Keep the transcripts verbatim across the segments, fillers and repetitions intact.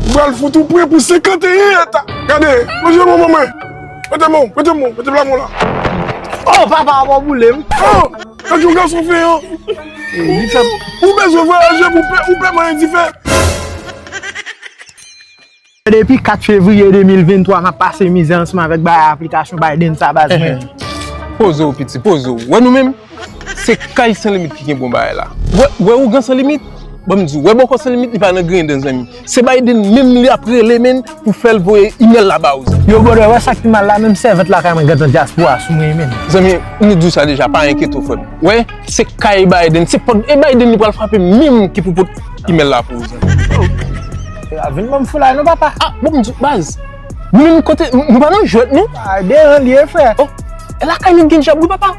M pral fout ou pre pou senkanteyen eta. Gade, lonje men w ban mwen. Prete men w, prete men w, prete pla men w la. Oh, papa, w ap boule m. Oh, gade yon gason fè an. Ou bezwen vwayaje pou pè, ou pè manyen dife. Depi kat fevriye de mil venntwa, m ap pase mizè ansanm avèk bagay aplikasyon Biden sa, baz mwen. Poze w, piti, poze w. Wè nou menm, se kay San Limit ki gen bon bagay la. Wè, wè ougan San Limit, ban m di w, wè bòkò San Limit, li pa nan griyen dan, zanmi. Se Biden menm li ap rele, menm, pou fè l voye imèl la ba ou, zanmi. Yo, brother, wè sa k pi mal la, menm sèvant lakay mwen gentan dyaspora sou mwen, menm. Zanmi, nou di w sa deja, pa enkyete w, frè m. Wè, se kay Biden, se pòt, e Biden li pral frape menm ki pou pot imèl la pou ou, zanmi. Oh. Vin ban m foulay non, papa. Ah, bon, m di, baz. Nou menm kote, nou pa nan jwèt, non? Ah, deran li ye, frè. Oh, e lakay nou gen djab, wi, papa.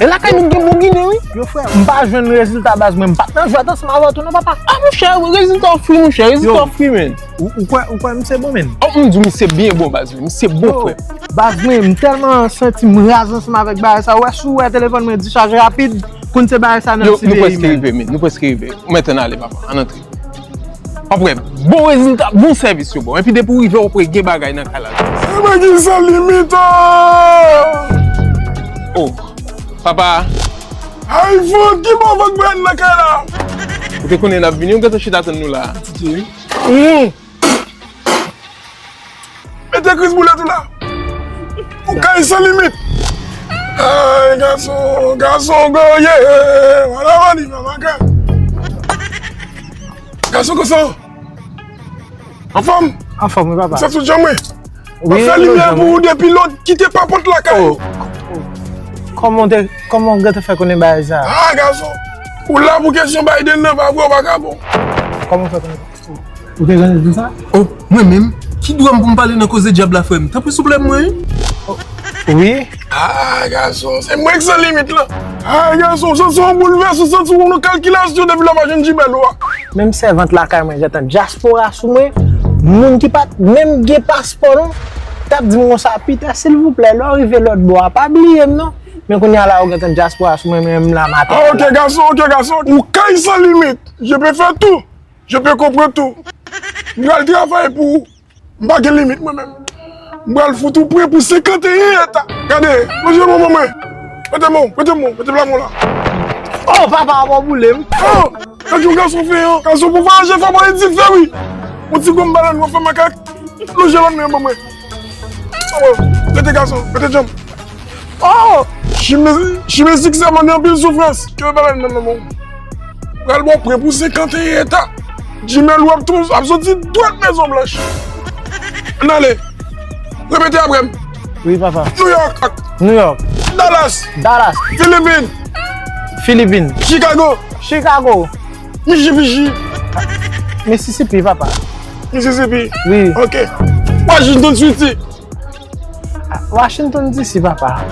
E lakay nou gen bon ginen, wi. Yo, frè, m pa jwenn rezilta, baz mwen. M pa t nan jwèt ansanm avè w tou, non, papa. Ah, monchè, rezilta w fri, monchè, rezilta w fri, men. Ou, ou kwè, ou kwè misye bon, men? Oh, m di w misye byen bon, baz mwen. Misye bon, frè. Baz mwen, m tèlman santi m raz ansanm avèk bagay sa. Ou wè, si w wè telefòn mwen dichaje rapid, konn se bagay sa nan ti peyi, men. Yo, nou prèske rive, men. Nou prèske rive. Ou mèt ann ale, papa. Ann antre. W ap wè, bon rezilta, bon sèvis yo ba w. Epi depi w rive, w ap wè gen bagay nan kay la. Se mwen ki San Limit, oh! Oh, papa. Ay, fout, ki bon vag mwen nan kay la? Ou te konnen n ap vini, ou gentan chita tann nou la. Mete Kris Boulèt ou la. Ou kay San Limit. Ay, gason, gason, goye. Wala, wali, mama, gason, koson. Anfòm? Anfòm, wi, papa. Sa sou janm, wi. Wi, fè limyè pou ou depi lòt, kite papòt lakay ou. Oh. Kòman w te, kòman w gentan fè konnen bagay sa? Ah, gason. Ou la pou kesyon Biden nan, pa vre, ou pa ka bon. Kòman w fè konnen? Ou te gentan di sa? Oh, mwen menm? Ki dwa m pou m pale nan koze dyab la, frè m? Tanpri, souple mwen, wi. Oh, wi. Ah, gason, se mwen k San Limit lan. Ah, gason, w santi w boulvèse, w santi w nan kalkilasyon depi lè w pa jwenn Gmail ou a. Menm sèvant lakay mwen gentan dyaspora sou mwen. Moun ki pa t menm gen paspò, non, t ap di m konsa, Peter, silvouplè, lè w rive lòt bò a, pa bliye m, non. Men kounye a la, ou gentan dyaspora sou mwen, men m la maten. Ah, ok, gason, ok, gason. Ou kay San Limit. Je peux faire tout. Je peux comprendre tout. M pral travay pou ou. M pa gen limit mwen menm. M pral fout ou pre pou senkanteyen eta. Gade, lonje men w ban mwen. Prete men w, prete men w, prete pla men w la. Oh, papa, w ap boule m. Oh, gade yon gason fè an. Gason pou vwayaje fò mwen di fè wi. Yon ti gonm balèn w ap fè makak. Lonje lòt men w ban mwen. Oh, rete gason, rete djanm. Oh! Chimen, chimen siksè mande anpil soufrans. Kenbe balèn nan men w. Pral ba w pre pou senkanteyen eta. Gmail ou ap tou, ap soti dwat Mezon Blanch. Ann ale. Repete apre m. Wi, papa. New York. New York. Dallas. Dallas. Filipin. Filipin. Chicago. Chicago. Michipichi. Mississippi, papa. Mississippi. Wi. Ok. Washington City. Washington D C, papa.